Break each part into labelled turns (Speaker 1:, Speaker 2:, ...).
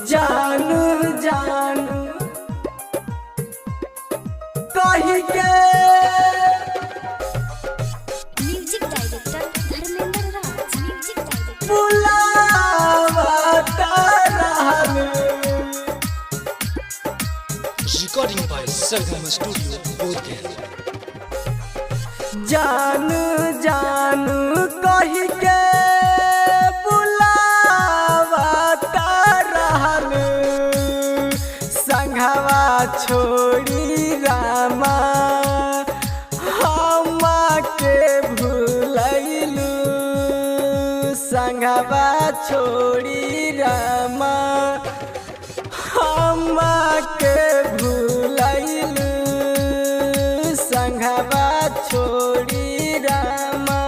Speaker 1: जान जान कही के।
Speaker 2: Music director Dharmendra Raj, music director
Speaker 1: बुलावता रहल।
Speaker 3: Recording by Sargama Studio, Bodh Gaya.
Speaker 1: जान जान कही के बुलावता रहल, संघवा छोड़ी रामा हमा के भूलैलू, संघवा छोड़ी रामा हमा के भूलैलू, संघवा छोड़ी रामा।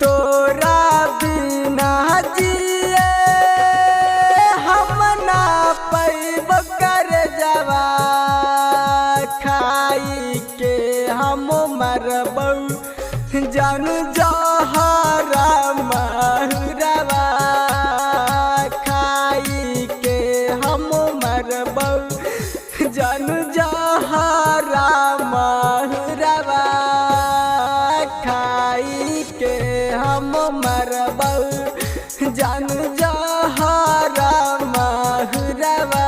Speaker 1: तोरा बिना जिए हम ना पैब कर जवा, खाई के हम मरबौ जान जहरा महुरवा, खाई के हम मरबौ जान जहरा महुरवा, खाई के हम मरबौ जान जहरा महुरवा।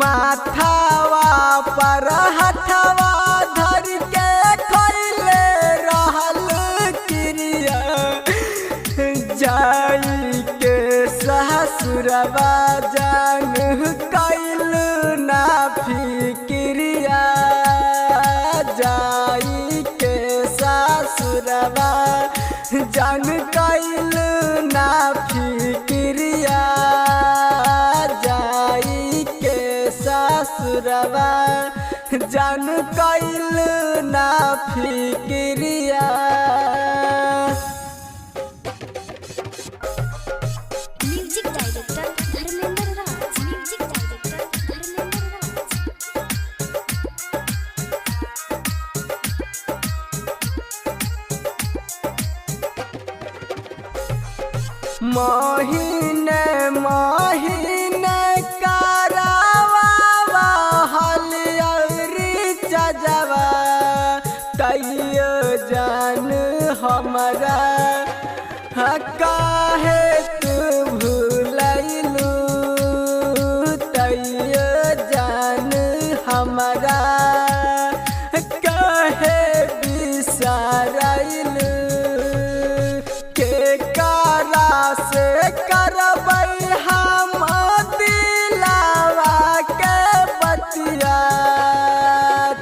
Speaker 1: माथावा पर हथवा धर के खैले रहल क्रिया, जाई के ससुरवा जान कैल ना फिक्रिया, जाई के ससुरवा जान कैल ना फिक्रिया, जाई के ससुरवा जान कैल ना फिक्रिया।
Speaker 2: Music director Dharmendra Raj, music director Dharmendra Raj.
Speaker 1: महीने महीने करावा हलियरी चजवा, तैयो जान हमरा काहे तू भूलैलू, तैयो जान हमरा काहे बिसरैलू, के कारा से करबै हम दिलावा के बतिया,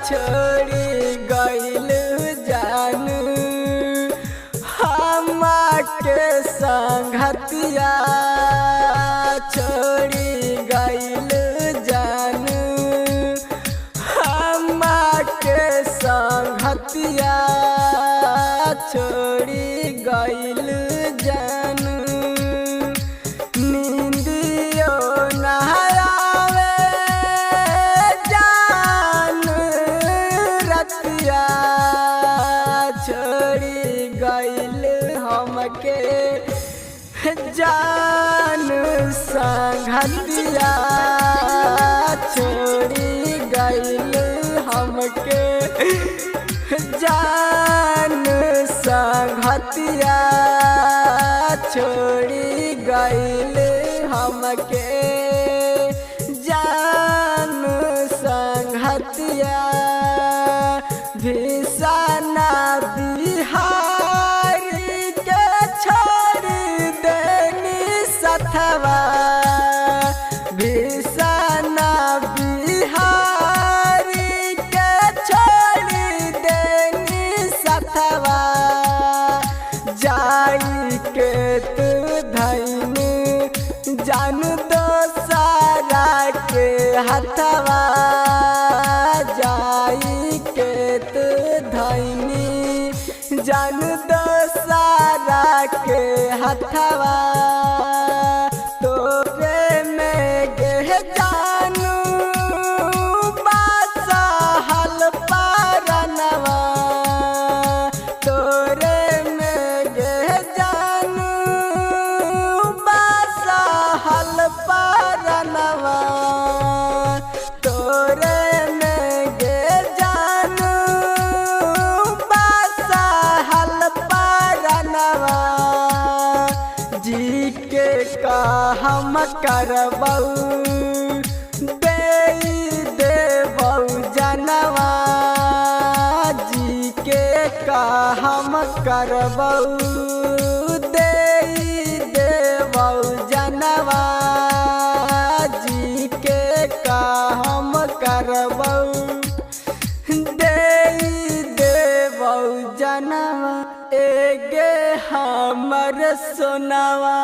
Speaker 1: छोड़ी गइल जान हमा के संगतिया, छोड़ी गइल जान हमा के संगतिया, छोड़ी गइल जान। नींदियो ना आवे जान रतिया, छोड़ी गइल हमके जान संगतिया, छोड़ी गइल हमके जान संगतिया, छोड़ी गइल हमके जान संगतिया। भीषणा बिहारी के छोड़ी देनी सथवा, भीषणा बिहारी के छोड़ी देनी सथवा, जाई के तू धैनी जान दोसारा के हथवा, जाई के तू धैनी जान दोसारा के हथवा। तोरे में गेह जानू बासहल पारनवा, तोरे में गेह जानू बासहल हम करबौ, दे देबौ जनवा जी के का हम करबौ, दे देबौ जनवा जी के का हम करबौ, दे देबौ जनवा एगे हमर सोनावा।